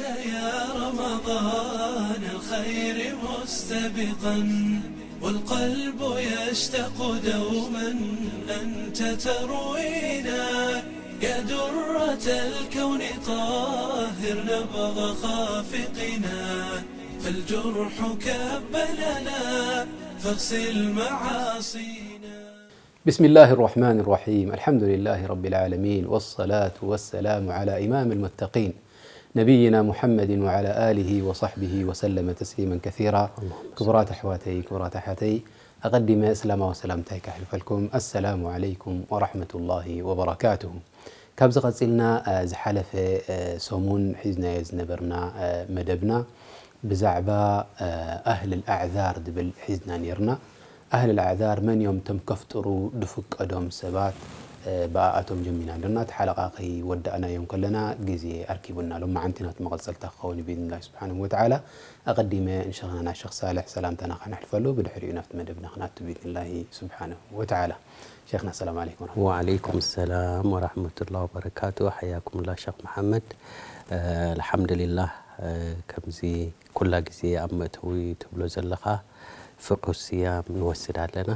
يا رمضان الخير مستبقا، والقلب يشتاق دوما أنت تروينا. يا درة الكون طهر نبض خافقنا، فالجرح كب لنا فاغسل معاصينا. بسم الله الرحمن الرحيم. الحمد لله رب العالمين، والصلاة والسلام على إمام المتقين نبينا محمد وعلى آله وصحبه وسلم تسليما كثيرا. ክቡራት ኣሕዋተይ፣ ክቡራት ኣሓተይ፣ ኣቐዲመ እስላማዊ ሰላምታይ ከሕልፈልኩም። ኣሰላሙ ዓለይኩም ወራሕመቱላሂ ወበረካቱሁ። ካብዚ ቀጺልና፣ እ፣ ዝሓለፈ፣ እ፣ ሰሙን ሒዝናዮ ዝነበርና፣ እ፣ መደብና ብዛዕባ፣ እ፣ ኣህል ኣዕዛር ዝብል ሒዝና ኔርና። ኣህል ኣዕዛር መን እዮም? እቶም ከፍጥሩ ድፍቀዶም ሰባት፣ እ፣ ብኣኣቶም ጀሚና ኣለና። እቲ ሓለቓ ከይወዳእናዮም ከለና ግዜ ኣርኪቡና። ሎማዓንቲ ናቱ መቐጸልታ ክኸውን እዩ ብኢዝኒላሂ ስብሓነሁ ወተዓላ። ኣቐዲመ ንሸኽናና ሸኽ ሳልሕ ሰላምታና ከነሕልፈሉ፣ ብድሕሪኡ ናብቲ መደብና ክንኣቱ ብኢዝኒላሂ ስብሓነሁ ወተዓላ። ሸኽና፣ ሰላም ዓለይኩም ወረሕመቱላሂ። ወዓለይኩም ሰላም ወራሕመቱላሂ ወበረካቱ። ሓያኩምላ ሸኽ መሓመድ። እ፣ ኣልሓምዱሊላህ፣ እ፣ ከምዚ ኩላ ግዜ ኣብ መእተዊ ትብሎ ዘለኻ ፍቅህ ስያም ንወስድ ኣለና።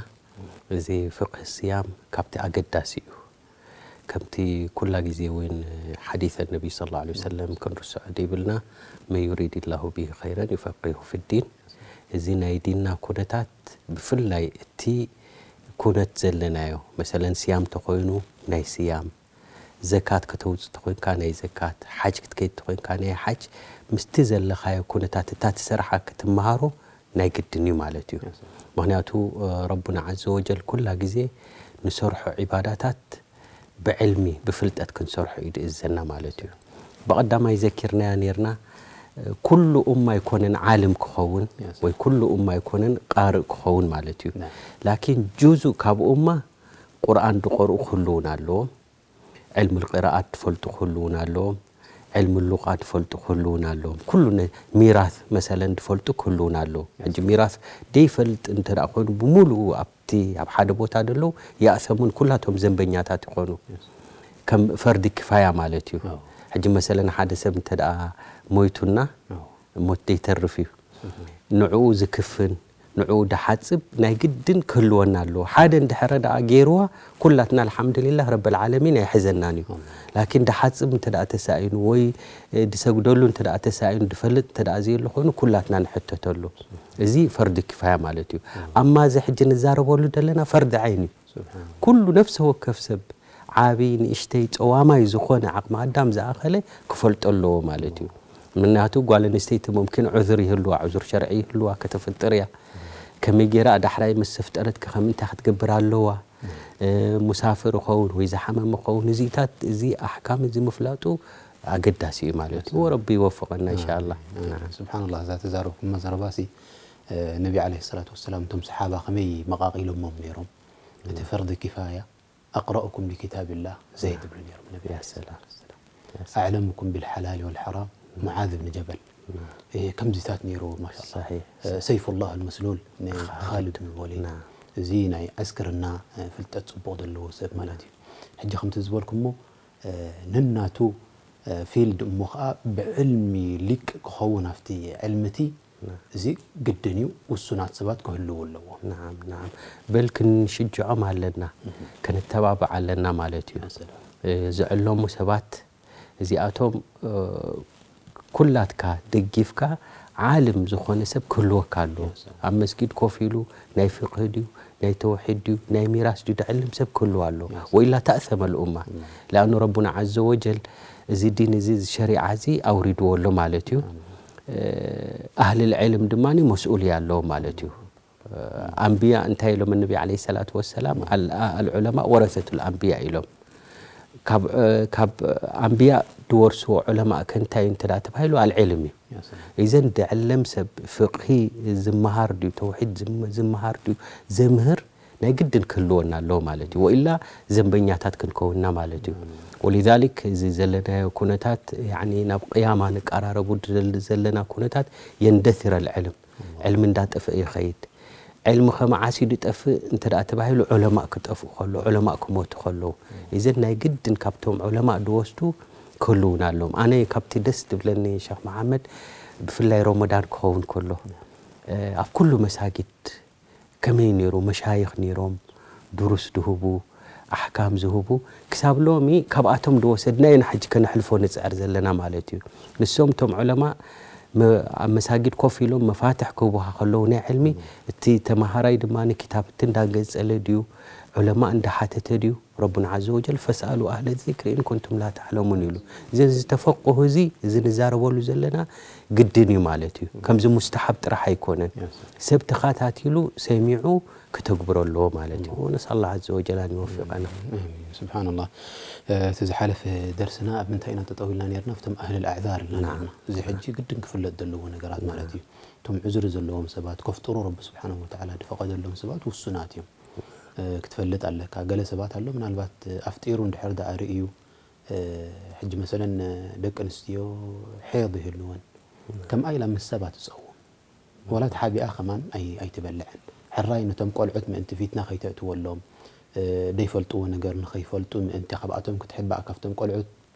እዚ ፍቅህ ስያም ካብቲ ኣገዳሲ እዩ። ከምቲ ኩላ ግዜ እውን ሓዲሰ ነቢ ሰለላሁ ዐለይሂ ወሰለም ክንርስዖ ዘይብልና፣ መን ዩሪድ ላሁ ቢሂ ኸይረን ዩፈቂሁ ፊዲን። እዚ ናይ ዲንና ኩነታት፣ ብፍላይ እቲ ኩነት ዘለናዮ፣ መሰለን ስያም ተኾይኑ ናይ ስያም፣ ዘካት ከተውፅእ ተኾይንካ ናይ ዘካት፣ ሓጅ ክትከይድ ተኾይንካ ናይ ሓጅ፣ ምስቲ ዘለኻዮ ኩነታት እታ ትሰርሓ ክትመሃሮ ናይ ግድን እዩ ማለት እዩ። ምኽንያቱ፣ እ፣ ረቡና ዐዘ ወጀል ኩላ ግዜ ንሰርሖ ዒባዳታት ብዕልሚ፣ ብፍልጠት ክንሰርሖ እዩ ዝእዘና ማለት እዩ። ብቐዳማይ ዘኪርናያ ኔርና፣ እ፣ ኩሉ ኡማ ኣይኮነን ዓልም ክኸውን፣ ወይ ኩሉ ኡማ ኣይኮነን ቃርእ ክኸውን ማለት እዩ። ላኪን ጁዙእ ካብ ኡማ ቁርኣን ዝቐርኡ ክህልውን ኣለዎም። ዕልሚ ቂራኣት ዝፈልጡ ክህልውን ኣለዎም። ዕልሚ ሉቓ ዝፈልጡ ክህልውን ኣለዎም። ኩሉ ነ-፣ ሚራስ መሰለን ዝፈልጡ ክህልውን ኣለዎም። ሕጂ ሚራስ ደይፈልጥ እንተ ደኣ ኮይኑ፣ ብምሉኡ ኣብቲ ኣብ ሓደ ቦታ ዘለዉ ይኣሰሙን ኩላቶም ዘንበኛታት ይኾኑ። ከም ፈርዲ ኪፋያ ማለት እዩ። ሕጂ መሰለን ሓደ ሰብ እንተ ደኣ ሞይቱና፣ ሞት ደይተርፍ እዩ። ንዕኡ ዝክፍን፣ ንዕኡ ድሓጽብ ናይ ግድን ክህልወና ኣለዎ። ሓደ እንድሕረ ደኣ ገይርዋ፣ ኩላትና ኣልሓምዱሊላህ ረብል ዓለሚን ኣይሕዘናን እዩ። ላኪን ድሓጽብ እንተ ደኣ ተሳኢኑ ወይ፣ እ፣ ድሰግደሉ እንተ ደኣ ተሳኢኑ፣ ድፈልጥ እንተ ደኣ ዘየሎ ኮይኑ፣ ኩላትና ንሕተተሉ። እዚ ፈርዲ ኪፋያ ማለት እዩ። ኣማ እዚ ሕጂ ንዛረበሉ ዘለና ፈርዲ ዓይን እዩ። ኩሉ ነፍሰ ወከፍ ሰብ፣ ዓቢ፣ ንእሽተይ፣ ጸዋማይ ዝኾነ ዓቕሚ ኣዳም ዝኣኸለ ክፈልጦ ኣለዎ ማለት እዩ። ምክንያቱ ጓል ኣንስተይቲ ሙምኪን ዑዝር ይህልዋ፣ ዑዝር ሸርዒ ይህልዋ፣ ከተፍጥር እያ። ከመይ ገይራ ዳሕራይ ምስ ኣፍጠረት ከ ከም እንታይ ክትገብር ኣለዋ? እ፣ ሙሳፍር ይኸውን ወይ ዝሓመመ ይኸውን፣ እዚታት፣ እዚ ኣሕካም እዚ ምፍላጡ ኣገዳሲ እዩ ማለት እዩ። ወረቢ ይወፍቐና ኢንሻኣላህ። ስብሓንላህ፣ እዛ ተዛረብኩማ ዘረባሲ፣ እ፣ ነቢ ዓለይሂ ሰላቱ ወሰላም እቶም ሰሓባ ከመይ መቓቒሎሞም ነይሮም? እቲ ፈርዲ ኪፋያ፣ ኣቅረኡኩም ሊኪታብላህ ዘይድ ይብሉ ነይሮም ነቢ ያ ዓለይሂ ሰላም። ሰላቱ ወሰላም። ያ ሰላም። ኣዕለሙኩም ቢልሓላል ወልሓራም ሙዓዝ ብን ጀበል። እ፣ ከምዚታት ነይሩ፣ ማሻላ። ሰሒሕ። እ፣ ሰይፉላህ ኣልመስሉል ንኻሊድ ብን ወሊድ። ናም። እዚ ናይ ዕስክርና፣ እ፣ ፍልጠት ጽቡቕ ዘለዎ ሰብ ማለት እዩ። ሕጂ ከምቲ ዝበልኩሞ፣ እ፣ ነናቱ፣ እ፣ ፊልድ እሞ ኸኣ ብዕልሚ ሊቅ ክኸውን ኣብቲ ዕልሚ እቲ፣ ናም። እዚ ግድን እዩ፣ ውሱናት ሰባት ክህልዉ ኣለዎም። ናም፣ ናም። በል ክንሽጅዖም ኣለና፣ እህ። ክንተባባዕ ኣለና ማለት እዩ። ያ ሰላም። እ፣ ዝዕለሙ ሰባት እዚኣቶም፣ እ፣ ኩላትካ ደጊፍካ ዓልም ዝኾነ ሰብ ክህልወካ ኣለዎ። ያ ሰላም። ኣብ መስጊድ ኮፍ ኢሉ ናይ ፍቅህ ድዩ፣ ናይ ተውሒድ ድዩ፣ ናይ ሚራስ ድዩ ድዕልም ሰብ ክህልዎ ኣለዎ። ያ ሰላም። ወኢላ ተእሰመል ኡማ። እም። ለኣኑ ረቡና ዐዘ ወጀል እዚ ዲን እዚ፣ እዚ ሸሪዓ እዚ ኣውሪድዎ ኣሎ ማለት እዩ። እም። እ፣ ኣህልል ዕልም ድማ መስኡልያ ኣለዎም ማለት እዩ። እ፣ ኣንብያ እንታይ ኢሎም? ነቢ ዓለይሂ ሰላቱ ወሰላም፣ "ኣል-፣ ኣልዑለማእ ወረሰቱል ኣንብያ" ኢሎም። ካብ፣ እ፣ ካብ ኣንብያ ዝወርስዎ ዑለማእ ከ እንታይ እዩ እንተ ደኣ ተባሂሉ፣ ኣልዕልም እዩ። ያ ሰላም። ኢዘን ድዕለም ሰብ ፍቕሂ ዝመሃር ድዩ፣ ተውሒድ ዝም-፣ ዝመሃር ድዩ፣ ዘምህር ናይ ግድን ክህልወና ኣለዎ ማለት እዩ። ወኢላ ዘንበኛታት ክንከውንና ማለት እዩ። ወሊዛሊክ እዚ ዘለናዮ ኩነታት፣ ያዕኒ ናብ ቅያማ ንቀራረቡ ድል-፣ ዘለና ኩነታት የንደሲረል ዕልም። ዕልሚ እንዳጠፍአ ይኸይድ። ዕልሚ ከመዓስ እዩ ድጠፍእ እንተ ደኣ ተባሂሉ፣ ዑለማእ ክጠፍኡ ከሎ፣ ዑለማእ ክሞቱ ከለዉ። እዘን ናይ ግድን ካብቶም ዑለማእ ድወስዱ ክህልዉና ኣለዎም። ኣነ ካብቲ ደስ ትብለኒ ሸኽ መሓመድ፣ ብፍላይ ሮመዳን ክኸውን ከሎ፣ እ፣ ኣብ ኩሉ መሳጊድ ከመይ ነይሩ፣ መሻይኽ ነይሮም፣ ድሩስ ድህቡ፣ ኣሕካም ዝህቡ፣ ክሳብ ሎሚ ካብኣቶም ድወሰድና ኢና ሕጂ ከነሕልፎ ንጽዕር ዘለና ማለት እዩ። ንሶም እቶም ዑለማ መ-፣ ኣብ መሳጊድ ኮፍ ኢሎም መፋትሕ ክህቡኻ ከለዉ ናይ ዕልሚ፣ እቲ ተማሃራይ ድማ ንኪታብ እቲ እንዳገጸለ ድዩ፣ ዑለማ እንዳሓተተ ድዩ፣ ረቡና ዓዘ ወጀል "ፈስኣሉ ኣህለ ዚክሪ ኢን ኩንቱም ላ ተዕለሙን" ኢሉ። እዚ፣ እዚ ተፈቁህ እዚ፣ እዚ ንዛረበሉ ዘለና ግድን እዩ ማለት እዩ። ከምዚ ሙስተሓብ ጥራሕ ኣይኮነን። ሰብ ተኻታቲሉ ሰሚዑ ክተግብሮ ኣለዎ ማለት እዩ። ወነስኣል ላህ ዓዘ ወጀል ኣን ይወፊቀና። ኣሚን። ስብሓንላህ። እ፣ እቲ ዝሓለፈ ደርስና ኣብ ምንታይ ኢና ጠጠው ኢልና ነርና? ኣብቶም ኣህለል ኣዕዛር ኢልና ነርና። እዚ ሕጂ ግድን ክፍለጥ ዘለዎ ነገራት ማለት እዩ። እቶም ዑዝሪ ዘለዎም ሰባት፣ ከፍጥሩ ረቢ ስብሓነሁ ወተዓላ ዝፈቐደሎም ሰባት ውሱናት እዮም። እ፣ ክትፈልጥ ኣለካ። ገለ ሰባት ኣሎ፣ ምናልባት ኣፍጢሩ እንድሕር ደኣ ርእዩ፣ እ፣ ሕጂ መሰለን ደቂ ኣንስትዮ ሐይድ ይህልወን። ከምኣ ኢላ ምስ ሰባት ትጸውም። ወላ ተሓቢኣ ከማን ኣይ-፣ ኣይትበልዕን። ሕራይ ነቶም ቆልዑት ምእንቲ ፊትና ከይተእትወሎም፣ እ፣ ደይፈልጥዎ ነገር ንኸይፈልጡ ምእንቲ ካብኣቶም ክትሕባእ ካብቶም ቆልዑት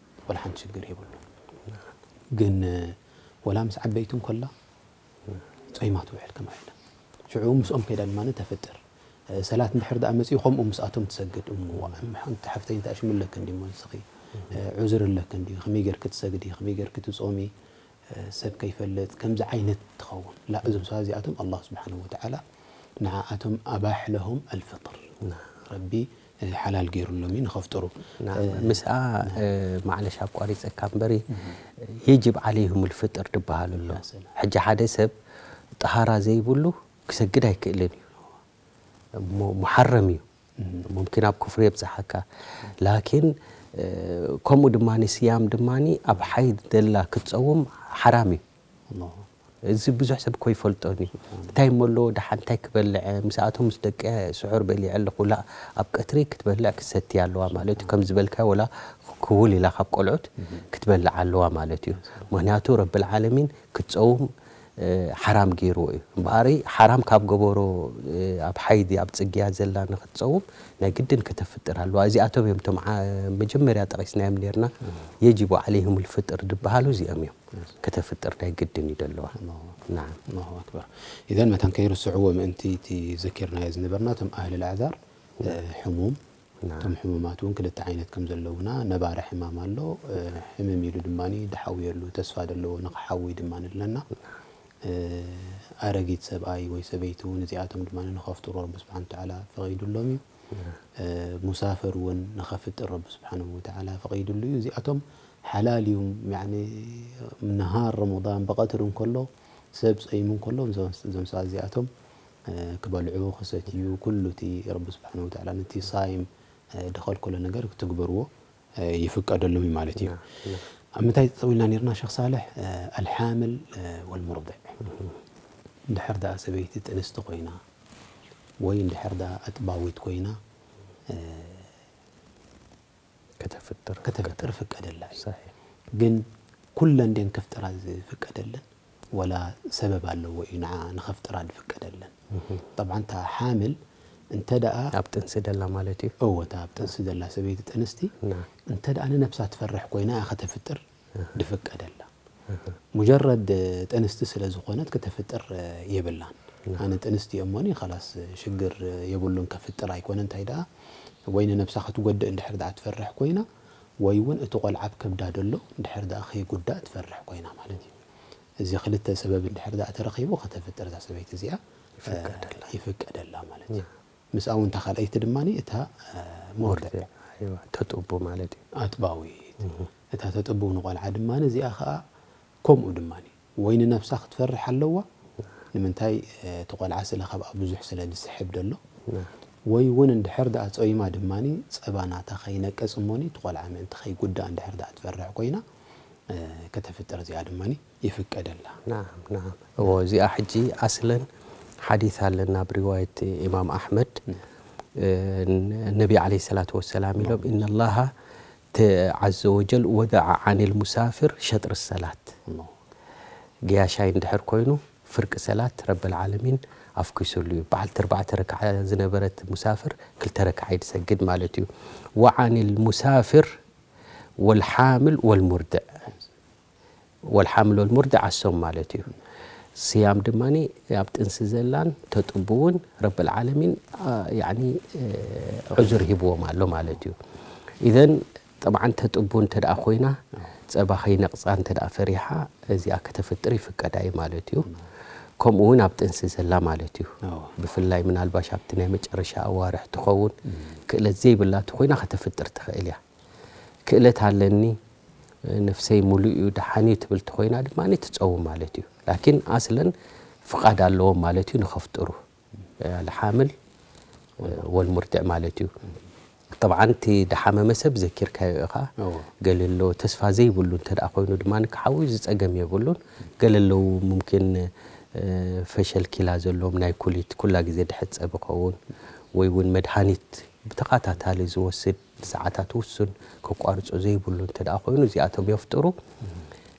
ወላ ሓንቲ ሽግር የብሉ። ግን፣ እ፣ ወላ ምስ ዓበይቱ እንከላ ጾይማ ትውዕል ከማይ ኢላ። ሽዑ ምስኦም ከይዳ ድማ ተፍጥር። እ፣ ሰላት እንድሕር ደኣ መጺኡ ከምኡ ምስኣቶም ትሰግድ። እሞ፣ እሞ ሓንቲ ሓፍተይ እንታይ ሽም ኣለክ እንዲ እሞ ንስኺ፣ እ፣ ዑዝር ኣለክ እንዲ፣ ከመይ ጌርክ ትሰግዲ፣ ከመይ ጌርክ ትጾሚ፣ እ፣ ሰብ ከይፈልጥ፣ ከምዚ ዓይነት ትኸውን። ላ፣ እዞም ሰባት እዚኣቶም ኣላህ ስብሓነሁ ወተዓላ ንዓኣቶም ኣባሕ ለሁም ኣልፍጥር። ረቢ፣ እ፣ ሓላል ገይሩሎም እዩ ንኸፍጥሩ። ናም፣ እ፣ ምስኣ፣ እ፣ ማዕለሽ ኣቋሪጸካ እምበሪ፣ የጅብ ዓለይሁም ልፍጥር ድበሃል ኣሎ። ያ ሰላም። ሕጂ ሓደ ሰብ ጠሃራ ዘይብሉ ክሰግድ ኣይክእልን እዩ። እሞ ሙሓረም እዩ። ሙምኪን ኣብ ኩፍሪ የብጽሓካ። ላኪን፣ እ፣ ከምኡ ድማ ስያም ድማ ኣብ ሓይድ ደላ ክትጸውም ሓራም እዩ። ኣላሁ። እዚ ብዙሕ ሰብ እኮ ይፈልጦን እዩ። እንታይ እሞ ኣለዎ፣ ደሓን እንታይ ክበልዐ፣ ምስኣቶም ምስ ደቀ ስሑር በሊዐ ኣለኹ፣ ላ፣ ኣብ ቀትሪ ክትበልዕ ክትሰቲ ኣለዋ ማለት እዩ። ከም ዝበልካዮ፣ ወላ ክውል ኢላ ካብ ቆልዑት ክትበልዕ ኣለዋ ማለት እዩ። ምኽንያቱ ረብል ዓለሚን ክትጸውም፣ እ፣ ሓራም ገይርዎ እዩ። እምበኣሪ ሓራም ካብ ገበሮ፣ እ፣ ኣብ ሓይዲ፣ ኣብ ጽግያ ዘላ ንክትጸውም ናይ ግድን ከተፍጥር ኣለዋ። እዚኣቶም እዮም እቶም ዓ-፣ መጀመርያ ጠቒስናዮም ኔርና። የጅቡ ዓለይሂም ልፍጥር ዝበሃሉ እዚኦም እዮም። ከተፍጥር ናይ ግድን እዩ ደለዋ። ኣላሁ ኣክበር። ናዓም። ኣላሁ ኣክበር። ኢዘን መታን ከይርስዕዎ ምእንቲ እቲ ዘኪርናዮ ዝነበርና እቶም ኣህል ኣዕዛር፣ እ፣ ሕሙም፣ ናዓም። እቶም ሕሙማት እውን ክልተ ዓይነት ከም ዘለውና፣ ነባሪ ሕማም ኣሎ፣ እ፣ ሕምም ኢሉ ድማ ድሓውየሉ ተስፋ ደለዎ ንክሓዊ ድማ ንብለና። እ፣ ኣረጊት ሰብኣይ ወይ ሰበይቲ እውን እዚኣቶም ድማ ንኸፍጥሩ ረቢ ስብሓን ተዓላ ፈቒዱሎም እዩ። እ፣ ሙሳፍር እውን ንኸፍጥር ረቢ ስብሓንሁ ወተዓላ ፈቒዱሉ እዩ። እዚኣቶም ሓላል እዮም። ያኒ፣ ነሃር ረመዳን ብቐትሪ እንከሎ፣ ሰብ ጸይሙ እንከሎ፣ እዞም፣ እዞም ሰባት እዚኣቶም፣ እ፣ ክበልዑ፣ ክሰትዩ፣ ኩሉ እቲ ረቢ ስብሓንሁ ወተዓላ ነቲ ሳይም፣ እ፣ ድኸልከሎ ነገር ክትግበርዎ፣ እ፣ ይፍቀደሎም እዩ ማለት እዩ። ናም፣ ናም። ኣብ ምንታይ ጠጠው ኢልና ነርና ሸኽ ሳልሕ? እ፣ ኣልሓምል፣ እ፣ ወልሙርድዕ። እንድሕር ደኣ ሰበይቲ ጥንስቲ ኮይና፣ ወይ እንድሕር ደኣ ኣጥባዊት ኮይና፣ እ፣ ከተፍጥር። ከተፍጥር ፍቀደላ እዩ። ሰሒሕ። ግን ኩለን ድየን ከፍጥራ ዝፍቀደለን? ወላ ሰበብ ኣለዎ እዩ ንዓ ንኸፍጥራ ዝፍቀደለን? እህ። ጠብዓን እታ ሓምል እንተ ደኣ ኣብ ጥንሲ ደላ ማለት እዩ? እወ፣ እታ ኣብ ጥንሲ ደላ ሰበይቲ ጥንስቲ ና። እንተ ደኣ ንነብሳ ትፈርሕ ኮይና እያ ከተፍጥር እህ። ድፍቀደላ። እህ። ሙጀረድ ጥንስቲ ስለ ዝኾነት ከተፍጥር የብላን። ና። ኣነ ጥንስቲ እየ እሞኒ ኸላስ ሽግር የብሉን ከፍጥር ኣይኮነ፣ እንታይ ደኣ ወይ ንነብሳ ክትጎድእ እንድሕር ደኣ ትፈርሕ ኮይና ወይ እውን እቲ ቆልዓ ኣብ ከብዳ ደሎ እንድሕር ደኣ ከይጉዳእ ትፈርሕ ኮይና ማለት እዩ። እዚ ክልተ ሰበብ እንድሕር ደኣ ተረኺቡ ከተፍጥር እዛ ሰበይቲ እዚኣ ይፍቀደላ። ይፍቀደላ ማለት እዩ። ያ። ምስኣ እውን እታ ካልኣይቲ ድማ እታ፣ እ፣ ሙርድዕ። ሙርድዕ፣ ኣይዋ፣ ተጥቡ ማለት እዩ። ኣጥባዊት። እህ። እታ ተጥቡ ንቆልዓ ድማ እዚኣ ኸኣ ከምኡ ድማ ወይ ንነብሳ ክትፈርሕ ኣለዋ። ንምንታይ? እ፣ እቲ ቆልዓ ስለ ካብኣ ብዙሕ ስለ ዝስሕብ ደሎ። ና። ወይ እውን እንድሕር ደኣ ጾይማ ድማ ጸባ ናታ ከይነቅጽ እሞኒ እቲ ቆልዓ ምእንቲ ከይጉዳእ እንድሕር ደኣ ትፈርሕ ኮይና፣ እ፣ ከተፍጥር እዚኣ ድማ ይፍቀደላ። ናዓም፣ ናዓም። እዎ፣ እዚኣ ሕጂ ኣስለን ሓዲስ ኣለና ኣብ ሪዋየት ኢማም ኣሕመድ፣ እ፣ ነቢ ዓለይሂ ሰላቱ ወሰላም ኢሎም፣ "ኢነላሃ ተ-፣ ዓዘ ወጀል ወደዐ ዓኒል ሙሳፊር ሸጥር ሰላት።" እሞ። ገያሻይ እንድሕር ኮይኑ ፍርቂ ሰላት ረብል ዓለሚን ኣፍኪሱሉ እዩ። በዓልቲ ኣርባዕተ ረክዓ ዝነበረት ሙሳፍር ክልተ ረክዓ እዩ ዝሰግድ ማለት እዩ። ወዓኒል ሙሳፊር ወልሓምል ወልሙርድዕ፣ ወልሓምል ወልሙርድዕ ኣሶም ማለት እዩ። ስያም ድማ ኣብ ጥንሲ ዘላን ተጥቡ እውን ረብል ዓለሚን ዑዙር ሂብዎም ኣሎ ማለት እዩ። ኢዘን ጠብዓን ተጥቡ እንተ ደኣ ኮይና፣ ጸባ ከይነቕጻ እንተ ደኣ ፈሪሓ፣ እዚኣ ከተፍጥር ይፍቀዳ እዩ ማለት እዩ። ከምኡ እውን ኣብ ጥንሲ ዘላ ማለት እዩ። ብፍላይ ምናልባሽ ኣብቲ ናይ መጨረሻ ኣዋርሕ ትኸውን፣ ክእለት ዘይብላ እትኮይና ከተፍጥር ትኽእል እያ። ክእለት ኣለኒ፣ ነፍሰይ ሙሉእ እዩ፣ ደሓን እዩ ትብል ተኮይና ድማ ትጸውም ማለት እዩ። ላኪን ኣስለን ፍቓድ ኣለዎም ማለት እዩ ንኸፍጥሩ። ኣልሓምል ወልሙርድዕ ማለት እዩ። ጠብዓን እቲ ደሓመመ ሰብ ዘኪርካዮ ኢኻ። ገለ ኣሎ ተስፋ ዘይብሉ እንተ ደኣ ኮይኑ ድማ ክሓዊ ዝጸገም የብሉን። ገለ ኣለዉ ሙምኪን ፈሸል ኪላ ዘለዎም ናይ ኩሊት ኩላ ግዜ ድሕጸብ ይኸውን ወይ እውን መድሃኒት ብተኸታታሊ ዝወስድ ሰዓታት ውሱን ከቋርጾ ዘይብሉ እንተ ደኣ ኮይኑ እዚኣቶም የፍጥሩ።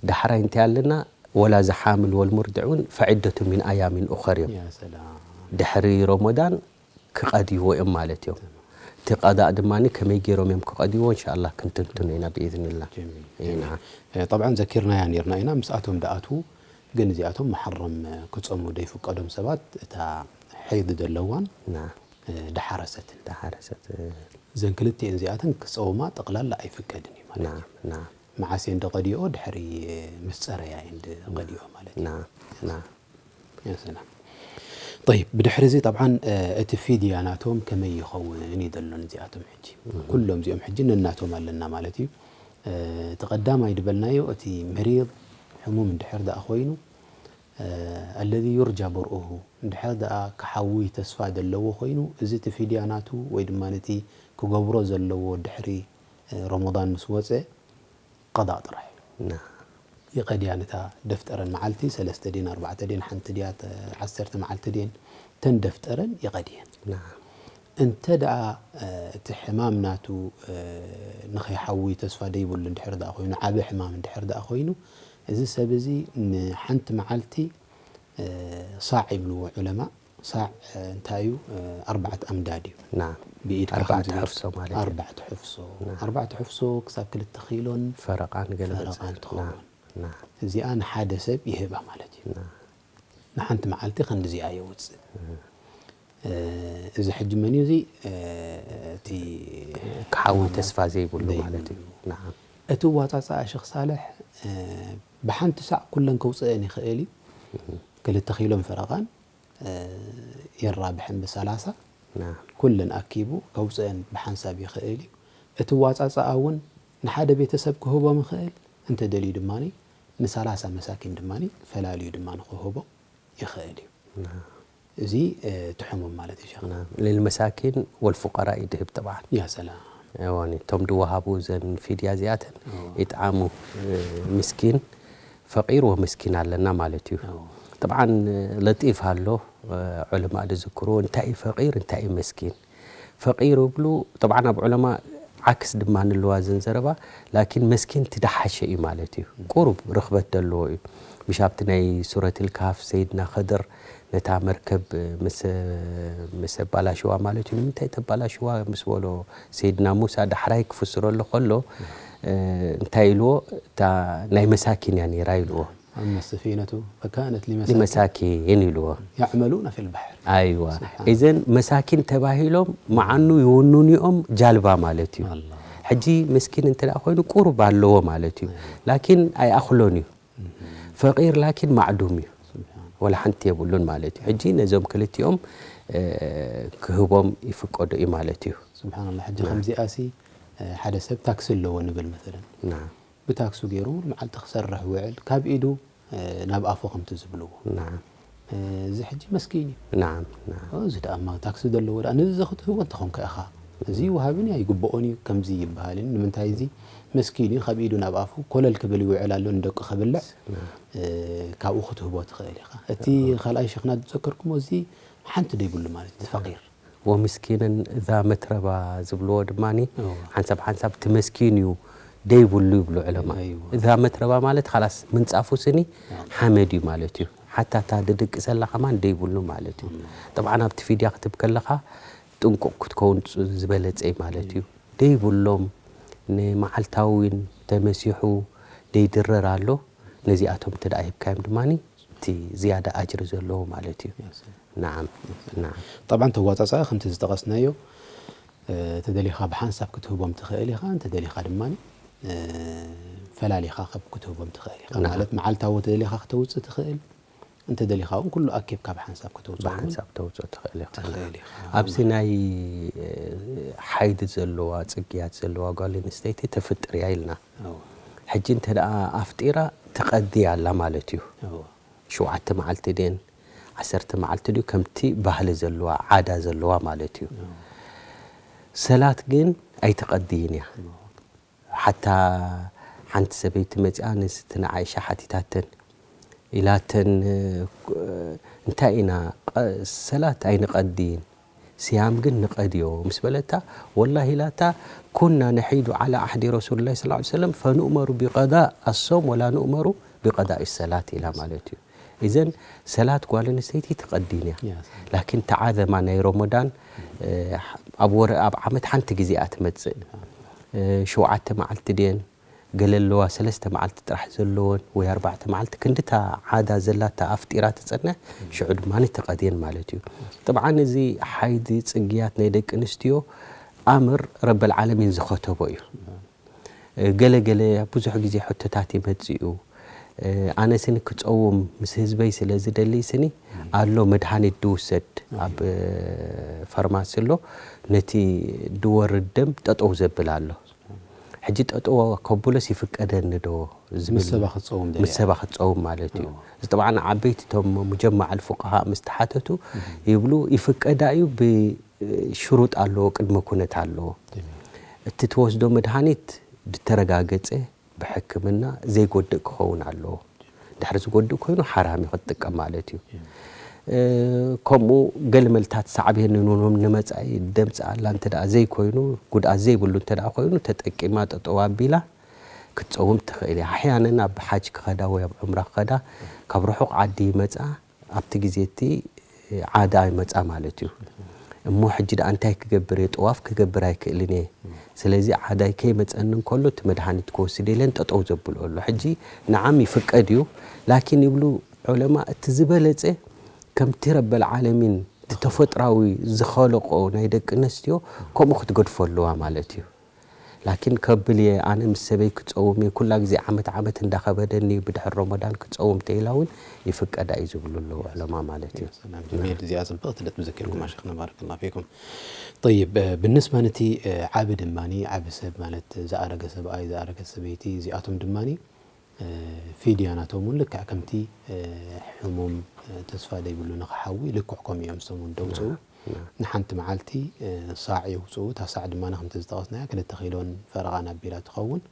ዳሕራይ እንታይ ኣለና? ወላ ዝሓምል ወልሙርድዕ እውን ፈዒደቱ ሚን ኣያሚን ኡኸር እዮም። ድሕሪ ረመዳን ክቐድይዎ እዮም ማለት እዮም። እቲ ቀዳእ ድማ ከመይ ገይሮም እዮም ክቐድይዎ እንሻላ ክንትንትኖ ኢና ብኢዝንላ። ጠብዓን ዘኪርናያ ነርና ኢና ምስኣቶም ደኣትዉ፣ ግን እዚኣቶም መሓረም ክፀሙ ዘይፍቀዶም ሰባት እታ ሐይድ ዘለዋን ደሓረሰትን ደሓረሰት እዘን ክልቲኤን እዚኣተን ክፀውማ ጠቕላላ ኣይፍቀድን እዩ ማለት እዩ። መዓስ እየን ደቐዲኦ? ድሕሪ ምስ ፀረያ እየን ደቐዲኦ ማለት እዩ። ያ ሰላም። ጠይብ፣ ብድሕሪ እዚ ጠብዓን እቲ ፊድያ ናቶም ከመይ ይኸውን እዩ ዘሎ ንዚኣቶም ሕጂ? ኩሎም እዚኦም ሕጂ ነናቶም ኣለና ማለት እዩ። እቲ ቀዳማይ ድበልናዮ እቲ መሪድ ሕሙም እንድሕር ደኣ ኮይኑ ኣለዚ ዩርጃ በርኡሁ እንድሕር ደኣ ክሓዊ ተስፋ ዘለዎ ኮይኑ እዚ እቲ ፊድያ ናቱ ወይ ድማ ነቲ ክገብሮ ዘለዎ ድሕሪ ረመዳን ምስ ወፀ ቀዳእ ጥራሕ እዩ። ይቐድያ ነታ ደፍጠረን መዓልቲ ሰለስተ ድየን ኣርባዕተ ድየን ሓንቲ ድያ ዓሰርተ መዓልቲ ድየን ተን ደፍጠረን ይቐድየን። እንተ ደኣ እቲ ሕማም ናቱ ንኸይሓዊ ተስፋ ደይብሉ እንድሕር ደኣ ኮይኑ ዓቢ ሕማም እንድሕር ደኣ ኮይኑ እዚ ሰብ እዚ ንሓንቲ መዓልቲ ሳዕ ይብልዎ ዑለማ። ሳዕ እንታይ እዩ? ኣርባዕተ ኣምዳድ እዩ። ብኢድካ ኣርባዕተ ከምዚ ሕፍሶ ማለት እዩ። ኣርባዕተ ሕፍሶ ኣርባዕተ ሕፍሶ ክሳብ ክልተ ኪሎን ፈረቓን ገለ ፈረቓን ትኸውን። እዚኣ ንሓደ ሰብ ይህባ ማለት እዩ። ንሓንቲ መዓልቲ ክንዲዚኣ የውፅእ። እዚ ሕጂ መን እዩ እዚ? እቲ ክሓዊ ተስፋ ዘይብሉ ማለት እዩ። እቲ ዋፃፃኣ ሸኽ ሳልሕ ብሓንቲ ሳዕ ኩለን ከውፅአን ይኽእል እዩ። ክልተ ኪሎን ፈረቓን የራብሐን ብሰላሳ ኩለን ኣኪቡ ከውፅአን ብሓንሳብ ይኽእል እዩ። እቲ ዋፃፃኣ እውን ንሓደ ቤተሰብ ክህቦም ይኽእል፣ እንተደልዩ ድማ ንሰላሳ መሳኪን ድማ ፈላልዩ ድማ ክህቦም ይኽእል እዩ። እዚ እቲ ሕሙም ማለት እዩ ሸይኽና። ልልመሳኪን ወልፉቀራኢ ድህብ ጠብዓን። ያ ሰላም። እዋኒ እቶም ድወሃቡ እዘን ፊድያ እዚኣተን ይጥዓሙ። ምስኪን ፈቂር ወምስኪን ኣለና ማለት እዩ። ጠብዓን ለጢፍ ኣሎ ዑለማ ዝዝክርዎ እንታይ እዩ ፈቂር እንታይ እዩ መስኪን። ፈቂር ይብሉ ጠብዓን ኣብ ዑለማ ዓክስ ድማ ንለዋ እዘን ዘረባ ላኪን መስኪን ትደሓሸ እዩ ማለት እዩ። ቁሩብ ርኽበት ዘለዎ እዩ። ምሽ ኣብቲ ናይ ሱረት ልካፍ ሰይድና ኸድር ነታ መርከብ ምስ ኣባላሽዋ ማለት እዩ ንምንታይ ተባላሽዋ ምስ በሎ ሰይድና ሙሳ ዳሕራይ ክፍስረሉ ከሎ እንታይ ኢልዎ እታ ናይ መሳኪን እያ ነይራ ኢልዎ። أما السفينة فكانت لمساكين لمساكين ኢልዎ يعملون في البحر. ኣይዋ እዘን መሳኪን ተባሂሎም መዓኑ ይውኑንኦም ጃልባ ማለት እዩ። ሕጂ መስኪን እንተ ደኣ ኮይኑ ቁሩብ ኣለዎ ማለት እዩ። ላኪን ኣይኣኽሎን እዩ። ፈቂር ላኪን ማዕዱም እዩ። ወላ ሓንቲ የብሉን ማለት እዩ። ሕጂ ነዞም ክልቲኦም ክህቦም ይፍቀዶ እዩ ማለት እዩ። ስብሓንላ ሕጂ ከምዚኣሲ ሓደ ሰብ ታክሲ ኣለዎ ንብል መሰለን ብታክሱ ገይሩ ሙሉ መዓልቲ ክሰርሕ ውዕል ካብ ኢዱ ናብ ኣፉ ከምቲ ዝብልዎ እዚ ሕጂ መስኪን እዩ። እዚ ደኣ እማ ታክሲ ዘለዎ ደኣ ነዚ ክትህቦ እንተኾንካ ኢኻ እዚ ወሃብን ኣይግብኦን እዩ ከምዚ ይበሃል እዩ። ንምንታይ እዚ መስኪን እዩ ካብ ኢዱ ናብ ኣፉ ኮለል ክብል ይውዕል ኣሎ ንደቁ ከብልዕ ካብኡ ክትህቦ ትኽእል ኢኻ። እቲ ካልኣይ ሸኽና ዝዘከርኩሞ እዚ ሓንቲ ደይብሉ ማለት እዩ ፈቂር ወምስኪንን ዛ መትረባ ዝብልዎ ድማ ሓንሳብ ሓንሳብ እቲ መስኪን እዩ ደይብሉ ይብሉ ዕለማ። ዛ መትረባ ማለት ኻላስ ምንፃፉ ስኒ ሓመድ እዩ ማለት እዩ። ሓታ እታ ድድቅሰላ ከማን ደይብሉ ማለት እዩ። ጠብዓን ኣብቲ ፊድያ ክትብ ከለኻ ጥንቁቕ ክትከውን ዝበለፀ እዩ ማለት እዩ። ደይብሎም ንመዓልታዊ እውን ተመሲሑ ዘይድረር ኣሎ። ነዚኣቶም እንተ ደኣ ሂብካዮም ድማ እቲ ዝያዳ ኣጅሪ ዘለዎ ማለት እዩ። ናዓም፣ ናዓም። ጠብዓን ተዋፃፃኢ ከምቲ ዝጠቐስናዮ፣ እ፣ ተደሊኻ ብሓንሳብ ክትህቦም ትኽእል ኢኻ፣ እንተደሊኻ ድማ፣ እ፣ ፈላሊኻ ከብ ክትህቦም ትኽእል ኢኻ። ናዓም። ማለት መዓልታዊ ተደሊኻ ክተውፅእ ትኽእል፣ እንተደሊኻ እውን ኩሉ ኣኪብካ ብሓንሳብ ክተውፅኦ እውን ብሓንሳብ ተውፅኦ ትኽእል ኢኻ። ትኽእል ኢኻ። ኣብዚ ናይ፣ እ፣ ሓይዲ ዘለዋ፣ ፅግያት ዘለዋ ጓል ኣንስተይቲ ተፍጥር እያ ኢልና። እዎ፣ ሕጂ እንተ ደኣ ኣፍጢራ ትቐዲ ኣላ ማለት እዩ። እዎ። ሸውዓተ መዓልቲ ድየን ዓሰርተ መዓልቲ ድዩ ከምቲ ባህሊ ዘለዋ ዓዳ ዘለዋ ማለት እዩ። ሰላት ግን ኣይትቐድይን እያ። ሓታ ሓንቲ ሰበይቲ መጺኣ ንስቲ ንዓይሻ ሓቲታተን ኢላተን፣ እንታይ ኢና፣ ቀ-፣ ሰላት ኣይንቐድይን፣ ስያም ግን ንቐድዮ ምስ በለታ፣ ወላሂ ኢላታ፣ ኩና ነሒዱ ዓላ ዓህዲ ረሱልላህ ሰለላሁ ዐለይሂ ወሰለም ፈንእመሩ ቢቀዳእ ኣሶም ወላ ንእመሩ ቢቀዳእ ሰላት ኢላ ማለት እዩ። እዘን ሰላት ጓል ኣንስተይቲ ትቐድይን እያ። ያ ሰላም። ላኪን ተዓዘማ ናይ ረመዳን፣ እ፣ ኣብ ወረ-፣ ኣብ ዓመት ሓንቲ ግዜ እያ ትመጽእ። እ፣ ሸውዓተ መዓልቲ ድየን ገለ ኣለዋ፣ ሰለስተ መዓልቲ ጥራሕ ዘለወን ወይ ኣርባዕተ መዓልቲ ክንድታ ዓዳ ዘላታ ኣፍጢራ ትጸንሕ፣ ሽዑ ድማ ተቐድየን ማለት እዩ። ጥብዓን እዚ ሓይዲ ጽግያት ናይ ደቂ ኣንስትዮ ኣምር ረበል ዓለሚን ዝኸተቦ እዩ። ገለ ገለ ብዙሕ ግዜ ሕቶታት ይመጽእ እዩ። ኣነ ስኒ ክጸውም ምስ ህዝበይ ስለ ዝደሊ ስኒ ኣሎ መድሃኒት ድውሰድ ኣብ ፋርማሲ ኣሎ፣ ነቲ ድወርድ ደም ጠጠው ዘብል ኣሎ። ሕጂ ጠጠው ከብሎስ ይፍቀደኒ ዶ ዝብል ምስ ሰባ ክትጸውም ደልያ። ምስ ሰባ ክትጸውም ማለት እዩ። እዚ ጠብዓን ዓበይቲ እቶም ሙጀማዕ ኣልፉቃሃ ምስ ተሓተቱ ይብሉ ይፍቀዳ እዩ፣ ብሽሩጥ ኣለዎ፣ ቅድመ ኩነት ኣለዎ። እቲ ትወስዶ መድሃኒት ዝተረጋገጸ ብሕክምና ዘይጎድእ ክኸውን ኣለዎ። ድሕሪ ዝጎድእ ኮይኑ ሓራም እዩ ክትጥቀም ማለት እዩ። እ፣ ከምኡ ገለመልታት ሳዕቤን ንኖኖም ንመጻኢ ደምጽኣላ እንተ ደኣ ዘይኮይኑ፣ ጉድኣት ዘይብሉ እንተ ደኣ ኮይኑ ተጠቂማ ጠጠው ኣቢላ ክትጸውም ትኽእል እያ። ኣሕያነን ኣብ ሓጅ ክኸዳ ወይ ኣብ ዑምራ ክኸዳ ካብ ርሑቕ ዓዲ ይመጻ፣ ኣብቲ ግዜ እቲ ዓዳ ይመጻ ማለት እዩ። እሞ ሕጂ ደኣ እንታይ ክገብር እየ? ጠዋፍ ክገብር ኣይክእልን እየ። ስለዚ ዓዳይ ከይመጸኒ እንከሎ እቲ መድሃኒት ክወስድ ኢለን ጠጠው ዘብልኦ ኣሎ። ሕጂ ንዓም ይፍቀድ እዩ፣ ላኪን ይብሉ ዑለማ እቲ ዝበለጸ ከምቲ ረበል ዓለሚን እቲ ተፈጥራዊ ዝኸለቆ ናይ ደቂ ኣንስትዮ ከምኡ ክትገድፎ ኣለዋ ማለት እዩ። ላኪን ከብል እየ ኣነ ምስ ሰበይ ክጸውም እየ፣ ኩላ ግዜ ዓመት ዓመት እንዳኸበደኒ ብድሕሪ ረመዳን ክጸውም ተኢላ እውን ይፍቀዳ እዩ ዝብሉ ኣለዉ ዑለማ ማለት እዩ። ሰላም ጀሚል፣ እዚኣ ጽብቕቲ ነጥቢ ዘኪርኩማ ሸይኽና፣ ባረከላሁ ፊኩም። ጠይብ፣ እ፣ ብንስባ ነቲ፣ እ፣ ዓቢ ድማኒ፣ ዓቢ ሰብ ማለት ዝኣረገ ሰብኣይ፣ ዝኣረገት ሰበይቲ፣ እዚኣቶም ድማኒ፣ እ፣ ፊድያ ናቶም እውን ልክዕ ከምቲ፣ እ፣ ሕሙም፣ እ፣ ተስፋ ዘይብሉ ንኽሓዊ ልክዕ ከምኡ እዮም፣ እሶም እውን ደውፅኡ። ንሓንቲ መዓልቲ፣ እ፣ ሳዕ የውፅኡ። እታ ሳዕ ድማ ከምቲ ዝጠቐስናያ ክልተ ኪሎን ፈረቓን ኣቢላ ትኸውን።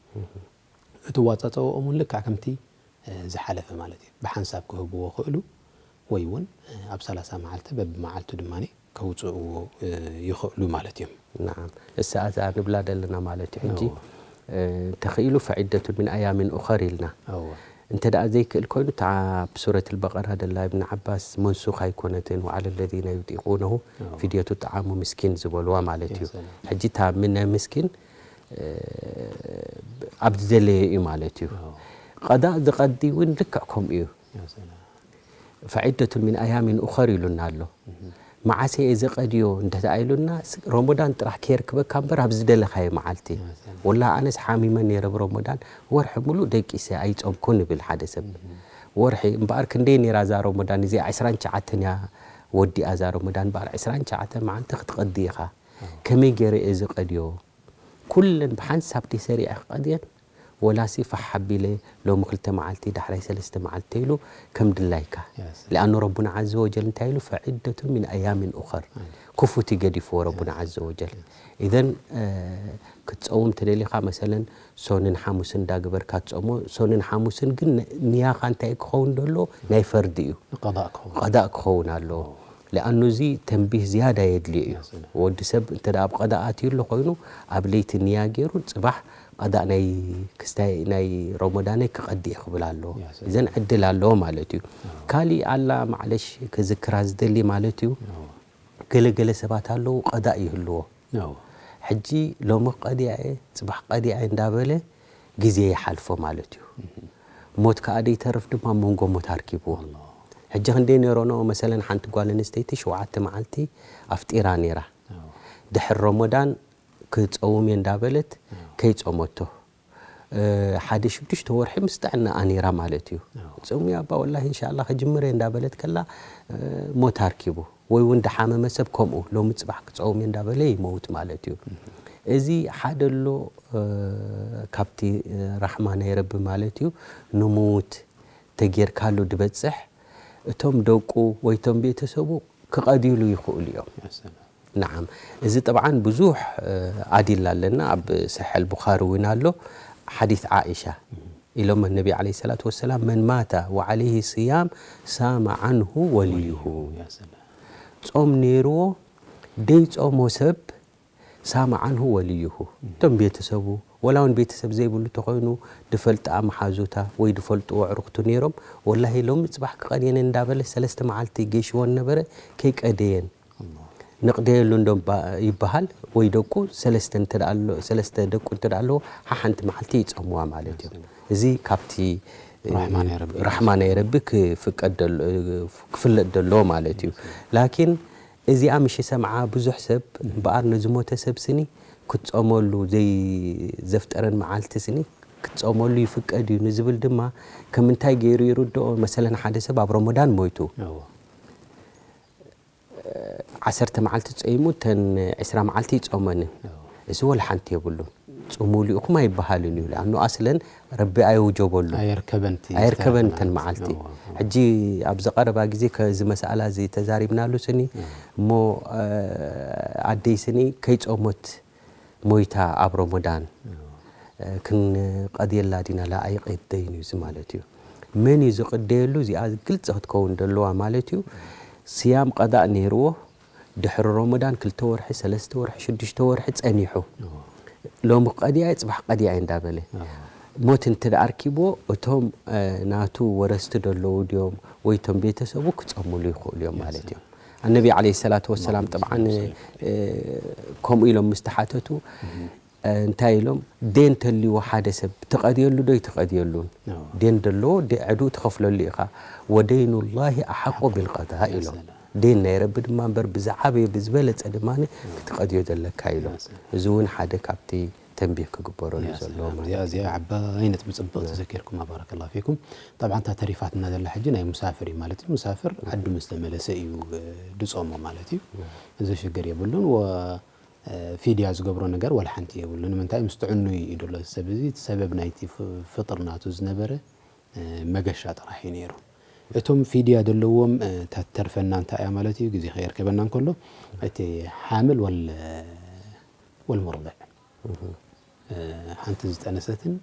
እቲ ዋጻጽኦኦም እውን ልክዕ ከምቲ፣ እ፣ ዝሓለፈ ማለት እዩ። ብሓንሳብ ክህብዎ ክእሉ ወይ እውን፣ እ፣ ኣብ ሰላሳ መዓልቲ በብመዓልቱ ድማ ከውፅእዎ፣ እ፣ ይኽእሉ ማለት እዮም። ናዓም። እሳ እዛ ንብላ ዘለና ማለት እዩ። ሕጂ፣ እዎ። እ፣ ተኽኢሉ ፈዒደቱን ሚን ኣያሚን ኡኸር ኢልና። እዎ። እንተ ደኣ ዘይክእል ኮይኑ፣ እታ ኣብ ሱረት ኣልበቀራ ደላ እብን ዓባስ መንሱኽ ኣይኮነትን፣ ወዓለ ለዚነ ዩጢቁነሁ እዎ። ፊድየቱ ጠዓሙ ምስኪን ዝበልዋ ማለት እዩ። ያ ሰላም። ሕጂ እታ ምን ምስኪን፣ እ፣ ኣብ ዝደለየ እዩ ማለት እዩ። እዎ። ቀዳእ ዝቐዲ እውን ልክዕ ከምኡ እዩ። ያ ሰላም። ፈዒደቱን ሚን ኣያሚን ኡኸር ኢሉና ኣሎ። መዓሰ እየ ዘቐድዮ እንተ ደኣ ኢሉና፣ ስ-፣ ረመዳን ጥራሕ ከየርክበካ እምበር ኣብ ዝደለኻዮ መዓልቲ። ያ ሰላም። ወላ ኣነስ ሓሚመ ነይረ ብረመዳን፣ ወርሒ ሙሉእ ደቂሰ ኣይጾምኩን ይብል ሓደ ሰብ። ወርሒ እምበኣር ክንደይ ነይራ እዛ ረመዳን እዚኣ? ዕስራን ትሽዓተን እያ ወዲኣ እዛ ረመዳን። እምበኣር ዕስራን ትሽዓተን መዓልቲ ክትቐዲ ኢኻ። ከመይ ገይረ እየ ዝቐድዮ? ኩለን ብሓንሳብ ድየ ሰሪዐ ክቐድየን? ወላሲ ፋሕ ኣቢለ ሎሚ ክልተ መዓልቲ፣ ዳሕራይ ሰለስተ መዓልቲ ኢሉ ከም ድላይካ። ያ ሰላም። ሊኣኑ ረቡና ዓዘ ወጀል እንታይ ኢሉ? ፈዒደቱን ሚን ኣያሚን ኡኸር። ክፉት እዩ ገዲፍዎ ረቡና ዓዘ ወጀል። ኢዘን፣ እ፣ ክትጸውም ተደሊኻ መሰለን ሶንን ሓሙስን እንዳገበርካ ትጸሞ። ሶንን ሓሙስን ግን ን-፣ ንያኻ እንታይ ክኸውን ደሎ? ናይ ፈርዲ እዩ። ንቀዳእ ክኸውን። ቀዳእ ክኸውን ኣለዎ። ሊኣኑ እዚ ተንቢህ ዝያዳ የድልዮ እዩ። ያ ሰላም። ወዲ ሰብ እንተ ደኣ ኣብ ቀዳእ ኣትዩ ኣሎ ኮይኑ፣ ኣብ ለይቲ ንያ ገይሩ ጽባሕ ቀዳእ ናይ ክስታይ ናይ ረመዳነይ ክቐዲ እየ ክብል ኣለዎ። ያ ሰላም። እዘን ዕድል ኣለዎ ማለት እዩ። ካሊእ ኣላ ማዕለሽ ክዝክራ ዝደሊ ማለት እዩ። ገለ ገለ ሰባት ኣለዉ ቀዳእ ይህልዎ። እዎ። ሕጂ ሎሚ ቀዲዐ፣ ጽባሕ ቀዲዐ እንዳበለ ግዜ ይሓልፎ ማለት እዩ። ሞት ከኣ ደይተርፍ ድማ መንጎ ሞት ኣርኪብዎ። ሕጂ ክንደይ ኔሮኖ መሰለን ሓንቲ ጓል ኣንስተይቲ ሸውዓተ መዓልቲ ኣፍጢራ ኔራ። ድሕሪ ረመዳን ክጸውም እየ እንዳበለት ከይጾመቶ፣ እ፣ ሓደ ሽዱሽተ ወርሒ ምስ ጥዕናኣ ኔራ ማለት እዩ። ጾም ያ ኣባ ወላሂ ኢንሻኣላህ ክጅምር እየ እንዳበለት ከላ፣ እ፣ ሞት ኣርኪቡ። ወይ እውን ድሓመመ ሰብ ከምኡ ሎሚ ጽባሕ ክጸውም እየ እንዳበለ ይመውት ማለት እዩ። እዚ ሓደ ኣሎ፣ እ፣ ካብቲ፣ እ፣ ራሕማ ናይ ረቢ ማለት እዩ። ንምዉት ተጌርካሉ ድበጽሕ እቶም ደቁ ወይ እቶም ቤተሰቡ ክቐድይሉ ይኽእሉ እዮም። ያ ሰላም። ነዓም። እዚ ጠብዓን ብዙሕ፣ እ፣ ኣዲላ ኣለና። ኣብ ሰሒሕ ኣልቡኻሪ እውን ኣሎ። ሓዲስ ዓኢሻ ኢሎም ነቢ ዓለይሂ ሰላቱ ወሰላም፣ "መን ማተ ወዓለይሂ ስያም ሳመ ዓንሁ ወልዩሁ።" ያ ሰላም። ጾም ነይርዎ ደይጾሞ ሰብ ሳመ ዓንሁ ወልዩሁ። እቶም ቤተሰቡ፣ ወላ እውን ቤተሰብ ዘይብሉ ተኾይኑ፣ ድፈልጣ መሓዙታ ወይ ድፈልጥዎ ኣዕሩኽቱ ነይሮም፣ "ወላሂ ሎሚ ጽባሕ ክቐንየን" እንዳበለ ሰለስተ መዓልቲ ገይሽዎ ነበረ፣ ከይቀደየን። ኣላህ። "ንቕደየሉ እንዶ ባ-፣ ይበሃል፣ ወይ ደቁ ሰለስተ እንተ ደኣ ኣሎ-፣ ሰለስተ ደቁ እንተ ደኣ ኣለዎ፣ ሓሓንቲ መዓልቲ ይጸምዋ" ማለት እዩ። እዚ ካብቲ፣ ራሕማ ናይ ረቢ። ራሕማ ናይ ረቢ ክፍቀድ ደሎ-፣ ክፍለጥ ደሎ ማለት እዩ። ላኪን እዚኣ ምሽ ሰምዓ ብዙሕ ሰብ እምበኣር ነዚ ሞተ ሰብ ስኒ ክትጾመሉ ዘይ-፣ ዘፍጠረን መዓልቲ ስኒ ክትጾመሉ ይፍቀድ እዩ ንዝብል ድማ ከም እንታይ ገይሩ ይርድኦ? መሰለን ሓደ ሰብ ኣብ ረመዳን ሞይቱ። እዎ። ዓሰርተ መዓልቲ ጸይሙ፣ እተን ዕስራ መዓልቲ ይጾመንን። እዎ። እዚ ወላ ሓንቲ የብሉን። ጽሙ ኢሉ ኢኹም ኣይበሃልን እዩ። ለኣኑ ኣስለን ረቢ ኣየውጀበሉ። ኣየርከበን እቲ ኣየርከበን ዝተረፈ እተን መዓልቲ። መዓልቲ። እዎ፣ እዎ። ሕጂ ኣብዚ ቀረባ ግዜ ከዚ መሳእላ እዚ ተዛሪብናሉ ስኒ፣ እዎ። እሞ፣ እ፣ ኣደይ ስኒ ከይጾመት ሞይታ ኣብ ረመዳን፣ እዎ። እ፣ ክንቀድየላ ዲና? ላ ኣይቅደይን እዩ እዚ ማለት እዩ። መን እዩ ዝቅደየሉ? እዚኣ ግልጺ ክትከውን ደለዋ ማለት እዩ። ስያም ቀዳእ ነይርዎ፣ ድሕሪ ረመዳን ክልተ ወርሒ፣ ሰለስተ ወርሒ፣ ሽዱሽተ ወርሒ ጸኒሑ። እዎ። ሎሚ ቀዲያ እየ፣ ጽባሕ ቀዲያ እየ እንዳበለ። እዎ። ሞት እንተ ደኣ ኣርኪብዎ፣ እቶም፣ እ፣ ናቱ ወረስቲ ደለዉ ድዮም ወይ እቶም ቤተሰቡ ክጸምሉ ይኽእሉ እዮም ማለት እዮም። ኣነቢ ዓለይሂ ሰላቱ ወሰላም ሰላም። ጠብዓን፣ እ፣ ከምኡ ኢሎም ምስ ተሓተቱ፣ እ፣ እንታይ ኢሎም? "ዴን ተልይዎ ሓደ ሰብ ትቐድየሉ ዶ ይትቐድየሉን?" እዎ። ዴን ደለዎ ደ-፣ ዕድኡ ትኸፍለሉ ኢኻ። "ወደይኑላሂ ኣሓቁ ቢልቀዳእ" ኢሎም። ሰላም። "ዴን ናይ ረቢ ድማ እምበር ብዝዓበየ ብዝበለጸ ድማ ክትቐድዮ ዘለካ" ኢሎም። ያ ሰላም። እዚ እውን ሓደ ካብቲ ተንቢህ ክግበረሉ ያ ዘለዎ ሰላም። ማለት እዚኣ፣ እዩ። እዚኣ ዓባይ ነጥቢ ጽብቕቲ ያ። ዘኪርኩማ፣ ባረከላሁ ፊኩም። ጠብዓን እታ ተሪፋትና ዘላ ሕጂ ናይ ሙሳፍር እዩ ማለት እዩ። ሙሳፍር ዓዱ ምስ ተመለሰ እዩ፣ እ፣ ድጾሞ ማለት እዩ። ያ። እዚ ሽግር የብሉን። ወ-፣ እ፣ ፊድያ ዝገብሮ ነገር ወላ ሓንቲ የብሉን። ንምንታይ? ምስ ጥዕኑ እዩ ኢዱ ኣሎ። እዚ ሰብ እዚ እቲ ሰበብ ናይቲ ፍ-፣ ፍጥር ናቱ ዝነበረ፣ እ፣ መገሻ ጥራሕ እዩ ነይሩ። እቶም ፊድያ ዘለዎም፣ እ፣ እታ ትተርፈና እንታይ እያ ማለት እዩ? ግዜ ከየርከበና እንከሎ፣ እቲ ሓምል ወል-፣ ወልሙርድዕ። እህ። እ፣ ሓንቲ ዝጠነሰትን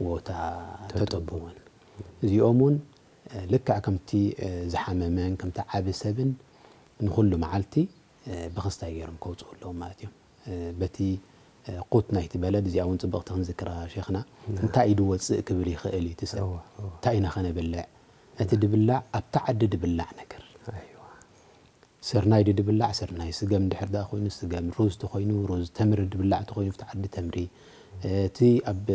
ወታ ተጠቡ። ተጠቡወን። እዚኦም እውን፣ እ፣ ልክዕ ከምቲ፣ እ፣ ዝሓመመን ከምቲ ዓቢ ሰብን ንኹሉ መዓልቲ፣ እ፣ ብኽስታይ ገይሮም ከውፅኡ ኣለዎም ማለት እዮም። እ፣ በቲ፣ እ፣ ቁት ናይቲ በለድ እዚኣ እውን ጽብቕቲ ክንዝክራ ሼኽና፣ ና። እንታይ እዩ ድወጽእ ክብል ይኽእል እዩ እቲ ሰብ። እወ፣ እወ። እንታይ ኢና ኸነብልዕ? እቲ ድብላዕ ኣብታ ዓዲ ድብላዕ ነገር። ኣይዋ። ስርናይ ድብላዕ ስርናይ፣ ስገም ድሕር ደኣ ኮይኑ ስገም፣ ሩዝ ተኾይኑ ሩዝ፣ ተምሪ ድብላዕ ተኾይኑ ኣብቲ ዓዲ ተምሪ። እቲ ኣብ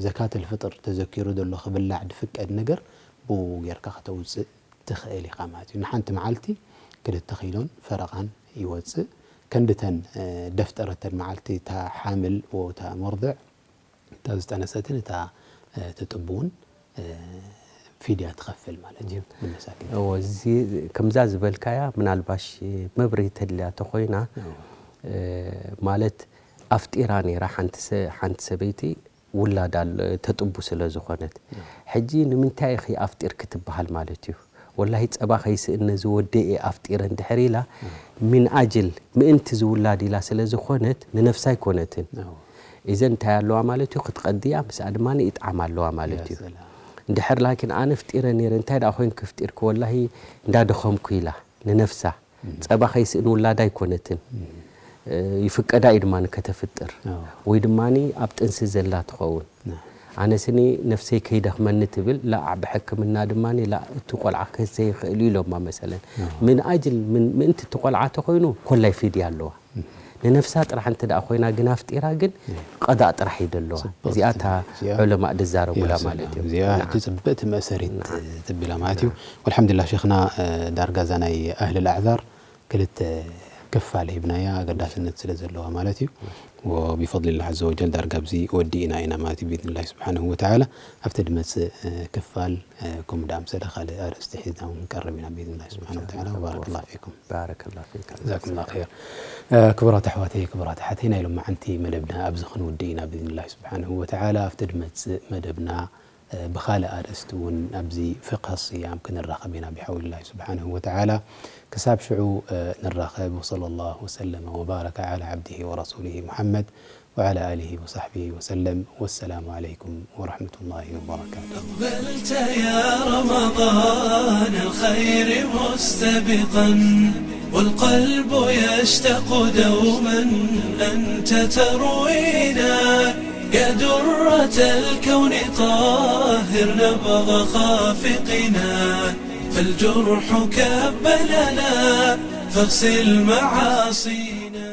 ዘካተል ፍጥር ተዘኪሩ ዘሎ ክብላዕ ድፍቀድ ነገር ብኡ ጌርካ ከተውጽእ ትኽእል ኢኻ ማለት እዩ። ንሓንቲ መዓልቲ ክልተ ኪሎን ፈረቓን ይወጽእ። ከንድተን፣ እ፣ ደፍጠረተን መዓልቲ እታ ሓምል ወ እታ መርድዕ እታ ዝጠነሰትን እታ፣ እ፣ ትጥቢ እውን፣ እ፣ ፊድያ ትኸፍል ማለት እዩ። እም። ንመሳኪን። እወ፣ እዚ ከምዛ ዝበልካያ ምናልባሽ መብርሂ ተድልያ ተኾይና፣ እወ። እ፣ ማለት ኣፍጢራ ነይራ ሓንቲ ሰ-፣ ሓንቲ ሰበይቲ ውላዳ ል-፣ ተጥቡ ስለ ዝኾነት። እወ። ሕጂ ንምንታይ ኢኺ ኣፍጢርኪ ትበሃል ማለት እዩ። ወላሂ ጸባ ከይስእን ነዚ ወደይ እየ ኣፍጢረ እንድሕር ኢላ፣ እም። ሚን ኣጅል ምእንቲ ዝውላድ ኢላ ስለ ዝኾነት ንነፍሳ ኣይኮነትን። እዎ። ኢዘን እንታይ ኣለዋ ማለት እዩ? ክትቐዲ እያ፣ ምስኣ ድማ ይጥዓም ኣለዋ ማለት ያ እዩ። ሰላም። እንድሕር ላኪን ኣነ ፍጢረ ነይረ፣ እንታይ ደኣ ኮይንኪ ፍጢርኪ? ወላሂ እንዳደኸምኩ ኢላ ንነፍሳ። እም። ጸባ ከይስእን ውላዳ ኣይኮነትን። እም። እ፣ ይፍቀዳ እዩ ድማ ከተፍጥር። እዎ። ወይ ድማ ኣብ ጥንሲ ዘላ ትኸውን። ና። ኣነ ስኒ ነፍሰይ ከይደኽመኒ ትብል፣ ላእ ብሕክምና ድማ ላእ እቲ ቆልዓ ክህሰ ይኽእል እዩ ኢሎማ መሰለን። ኣዎ። ምን ኣጅል ምን ምእንቲ እቲ ቆልዓ ተኾይኑ ኮላይ ፊድያ ኣለዋ። እም። ንነፍሳ ጥራሕ እንተ ደኣ ኮይና ግን ኣፍጢራ ግን ቀዳእ ጥራሕ እዩ ደለዋ። እዚኣ እታ ዑለማእ ዝዛረቡላ ማለት እዩ። እዚኣ ሕጂ ጽብቕቲ መእሰሪት ተቢላ ማለት እዩ። ወልሓምዱሊላህ ሸይኽና፣ ዳርጋ እዛ ናይ ኣህል ኣዕዛር ክልተ ክፋል ሂብናያ ኣገዳስነት ስለ ዘለዋ ማለት እዩ። ወቢፈድሊላህ ዐዘ ወጀል ዳርጋ ኣብዚ ወዲእና ኢና ማለት እዩ ብኢዝኒላህ ስብሓነሁ ወተዓላ። ኣብቲ ድመጽእ ክፋል ከምኡ ደኣ ምሰለ ካልእ ኣርእስቲ ሒዝና እውን ክንቀርብ ኢና ብኢዝኒላህ ስብሓነሁ ወተዓላ። ወባረከላሁ ፊኩም። ባረከላሁ ፊክ። ጀዛኩሙላህ ኸይር። ክቡራት ኣሕዋተይ ክቡራት ኣሓተይ ናይ ሎማዓንቲ መደብና ኣብዚ ክንውድእ ኢና ብኢዝኒላህ ስብሓነሁ ወተዓላ። ኣብቲ ድመጽእ መደብና ብኻልእ ኣርእስቲ እውን ኣብዚ ፍቅህ ስያም ክንራኸብ ኢና ብሓውሊላህ ስብሓነሁ ወተዓላ። ክሳብ ሽዑ ንራኸብ። ወሰለ ላሁ ወሰለመ ወባረከ ዓላ ዓብዲሂ ወረሱሊሂ ሙሓመድ ወዓላ ኣሊሂ ወሳሕቢሂ ወሰለም። ወሰላሙ ዓለይኩም ወረሕመቱላሂ ወበረካቱ። أقبلت يا رمضان الخير مستبقا والقلب يشتاق دوما أنت تروينا يا درة الكون طهر نبض خافقنا فالجرح كب لنا فاغسل معاصينا